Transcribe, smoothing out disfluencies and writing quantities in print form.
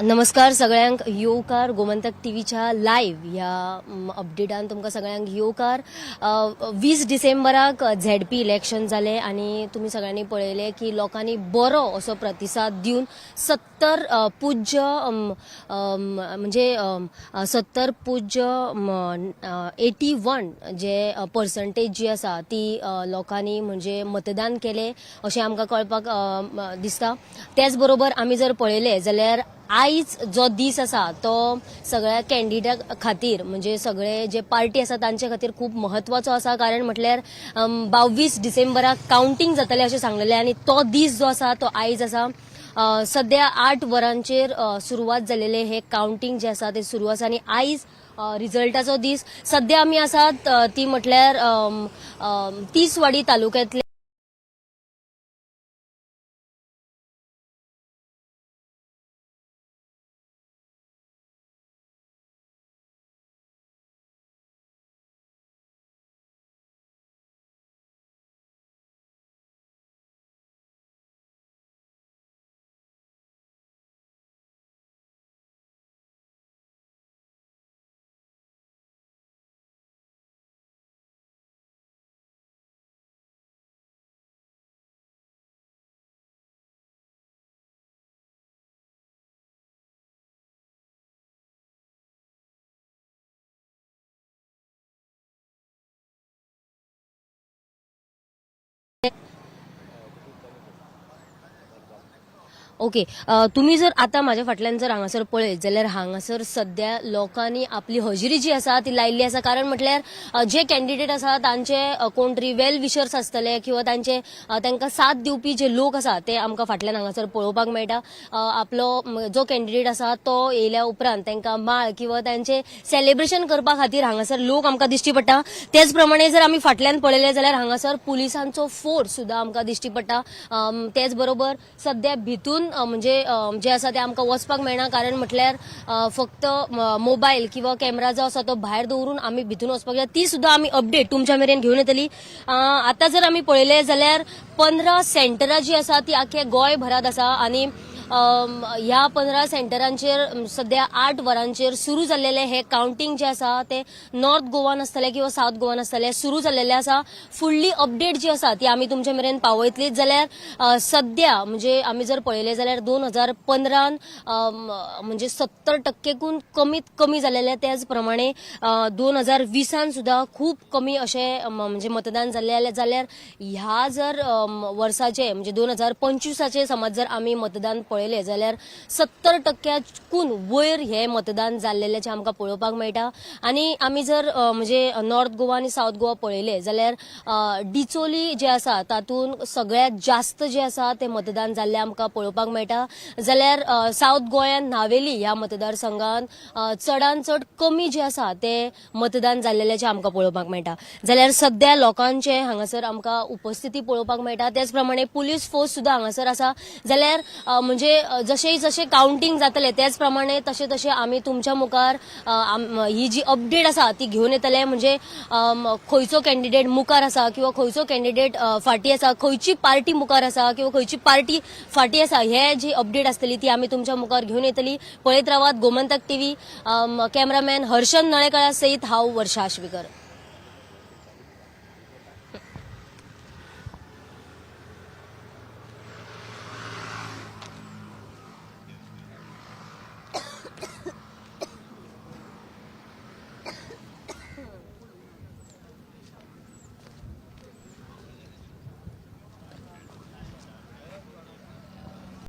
नमस्कार सगळ्यांक येवकार गोमंतक टीव्हीच्या लायव्ह ह्या अपडेटान तुमकां सगळ्यांक येवकार. 20 डिसेंबराक झेडपी इलेक्शन जालें आनी तुमी सगळ्यांनी पळयलें की लोकांनी बरो असो प्रतिसाद दिवन 70 पूज्य म्हणजे 70 पूज्य 81 जे पर्संटेज जी आसा ती लोकांनी म्हणजे मतदान केलें अशें आमकां कळपाक दिसता. त्याच बरोबर आमी जर पळयलें जाल्यार आयज जो दीस आसा तो सगळ्या कॅन्डिडेटा खातीर म्हणजे सगळे जे पार्टी आसा तांचे खातीर खूब म्हत्वाचो आसा. कारण म्हटल्यार 22 डिसेंबराक कावंटींग जातलें अशें सांगलेलें आनी तो दीस जो आसा तो आयज आसा. सद्या 8 वरांचेर सुरवात जालेलें हें कावंटींग जें आसा तें सुरू आसा आनी आयज रिजल्टाचो दीस. सद्या आमी आसात ती म्हटल्यार तिसवाडी तालुक्यांतले ओके, तुमी जर आतां म्हाज्या फाटल्यान जर हांगासर पळयत जाल्यार हांगासर सद्या लोकांनी आपली हजेरी जी आसा ती लायिल्ली आसा. कारण म्हटल्यार जे कॅन्डिडेट आसा तांचे कोण तरी वेल विशर्स आसतले किंवा तांचे तांकां साथ दिवपी जे लोक आसा ते आमकां फाटल्यान हांगासर पळोवपाक मेळटा. आपलो जो कॅन्डिडेट आसा तो येयल्या उपरांत तांकां माळ किंवा तांचे सेलिब्रेशन करपा खातीर हांगासर लोक आमकां दिश्टी पडटा. तेच प्रमाणे जर आमी फाटल्यान पळयलें जाल्यार हांगासर पुलिसांचो फोर्स सुद्दां आमकां दिश्टी पडटा. तेच बरोबर सद्या भितून म्हणजे जे आसा ते आमकां वचपाक मेळना. कारण म्हटल्यार फक्त मोबायल किंवा कॅमेरा जो आसा तो भायर दवरून आमी भितून वचपाक जाय. ती सुद्दां आमी अपडेट तुमच्या मेरेन घेवन येतली. आतां जर आमी पळयलें जाल्यार 15 सेंटरां जी आसा ती आख्या गोंयभरांत आसा आनी ह्या 15 सेंटरांचेर सद्या 8 वरांचेर सुरू जाल्लेलें हें कावंटींग जें आसा तें नॉर्थ गोवान आसतलें किंवा सावथ गोवान आसतलें सुरू जाल्लेलें आसा. फुडली अपडेट जी आसा ती आमी तुमचे मेरेन पावयतलीच. जाल्यार सद्या म्हणजे आमी जर पळयलें जाल्यार 2015 म्हणजे 70% कमीत कमी जाल्लेलें. त्याच प्रमाणे 2020 सुद्दां खूब कमी अशें म्हणजे मतदान जाल्लें. जाल्यार ह्या जर वर्साचें म्हणजे 2025 समज जर आमी मतदान पळयलें जाल्यार 70% वयर हें मतदान जाल्लेलें आमकां पळोवपाक मेळटा. आनी आमी जर म्हणजे नॉर्थ गोवा आनी सावथ गोवा पळयलें जाल्यार डिचोली जें आसा तातूंत सगळ्यांत जास्त जें आसा तें मतदान जाल्लें आमकां पळोवपाक मेळटा. जाल्यार सावथ गोंयांत नावेली ह्या मतदारसंघात चडान चड कमी जें आसा तें मतदान जाल्लेलें आमकां पळोवपाक मेळटा. जाल्यार सद्या लोकांचें हांगासर आमकां उपस्थिती पळोवपाक मेळटा. त्याच प्रमाणे पुलीस फोर्स सुद्दां हांगासर आसा. जाल्यार म्हणजे जशें जशें कावंटींग जातलें त्याच प्रमाणे तशें तशें आमी तुमच्या मुखार ही जी अपडेट आसा ती घेवन येतले. म्हणजे खंयचो कॅन्डिडेट मुखार आसा किंवा खंयचो कॅन्डिडेट फाटीं आसा, खंयची पार्टी मुखार आसा किंवा खंयची पार्टी फाटीं आसा, हे जी अपडेट आसतली ती आमी तुमच्या मुखार घेवन येतली. पळयत रावात गोमंतक टीव्ही. कॅमेरामॅन हर्शन नळेकळा सयत हांव वर्षा आश्वीकर.